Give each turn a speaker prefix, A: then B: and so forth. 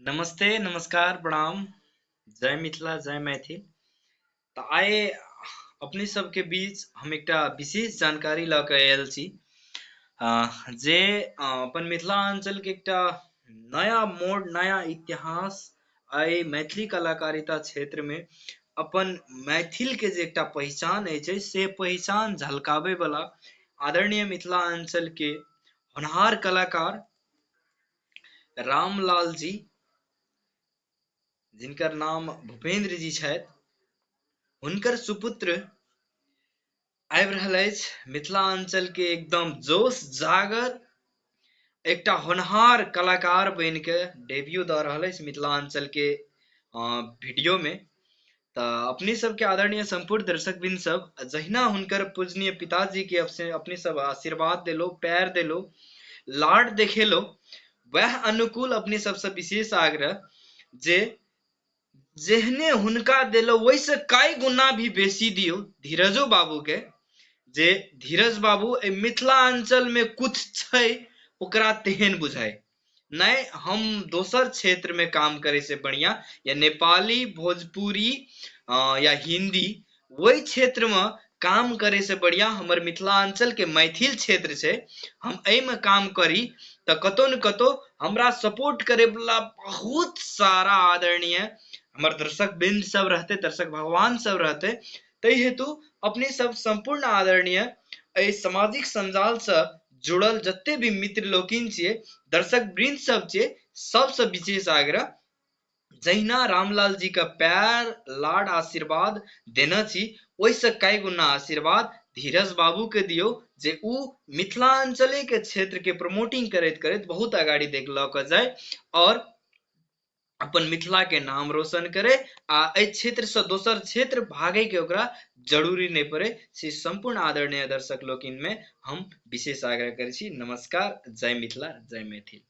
A: नमस्ते, नमस्कार, प्रणाम। जय मिथिला, जय मैथिल। तऽ आइ अपने सबके बीच हम एकटा विशेष जानकारी लऽ कऽ आयल छी जे अपन मिथिलाञ्चलके एकटा नया मोड़, नया इतिहास आइ मैथिली कलाकारिता क्षेत्रमे अपन मैथिलके जे एकटा पहिचान अछि से पहिचान झलकाबैवला आदरणीय मिथिलाञ्चलके होनहार कलाकार रामलाल जी, जिनकर नाम भूपेंद्र जी छथि, हुनकर सुपुत्र आबि रहल अछि मिथिलाञ्चलके एकदम जोश जागर एकटा होनहार कलाकार बनिके डेब्यू दऽ रहल अछि मिथिलाञ्चलके वीडियोमे। तऽ अपने सबके आदरणीय सम्पूर्ण दर्शकवृंद सब जहिना हुनकर पूजनीय पिताजी के अपने सब आशीर्वाद देलो, पैर देलो, लाड देखेलो, वएह अनुकूल अपने सबसँ विशेष आग्रह जे जेहने हुनका देलो ओहिसँ कई गुना भी बेसी दियौ धीरजो बाबू के, जे धीरज बाबू एहि मिथिलाञ्चल में कुछ छै ओकरा तेहन बुझाय नहि। हम दोसर क्षेत्र में काम करे से बढ़िया या नेपाली, भोजपुरी या हिंदी ओहि क्षेत्र में काम करे से बढ़िया हमर मिथिलाञ्चल के मैथिल क्षेत्र छै, हम एहिमे काम करी तऽ कतौ न कतौ हमरा सपोर्ट करे वाला बहुत सारा आदरणीय हमर दर्शक वृंद सब रहते, दर्शक भगवान सब रहते। ताहि हेतु अपने सब सम्पूर्ण आदरणीय एहि सामाजिक संजाल से जुड़ल जते भी मित्र लोकिन छियै, दर्शक वृंद सब छियै, सबसँ विशेष आग्रह जहिना रामलाल जी के पैर लाड आशीर्वाद देने छी ओहिसँ कई गुना आशीर्वाद धीरज बाबू के दियौ जे उ मिथिलाञ्चले के क्षेत्र के प्रमोटिंग करैत करैत बहुत अगाड़ी देख लऽ के जाय और अपन मिथिला के नाम रोशन करे आ एहि क्षेत्र से दोसर क्षेत्र भागे के ओकरा जरूरी नहीं पड़े। से संपूर्ण आदरणीय दर्शक लोकिन में हम विशेष आग्रह करै छी। नमस्कार, जय मिथिला, जय मैथिल।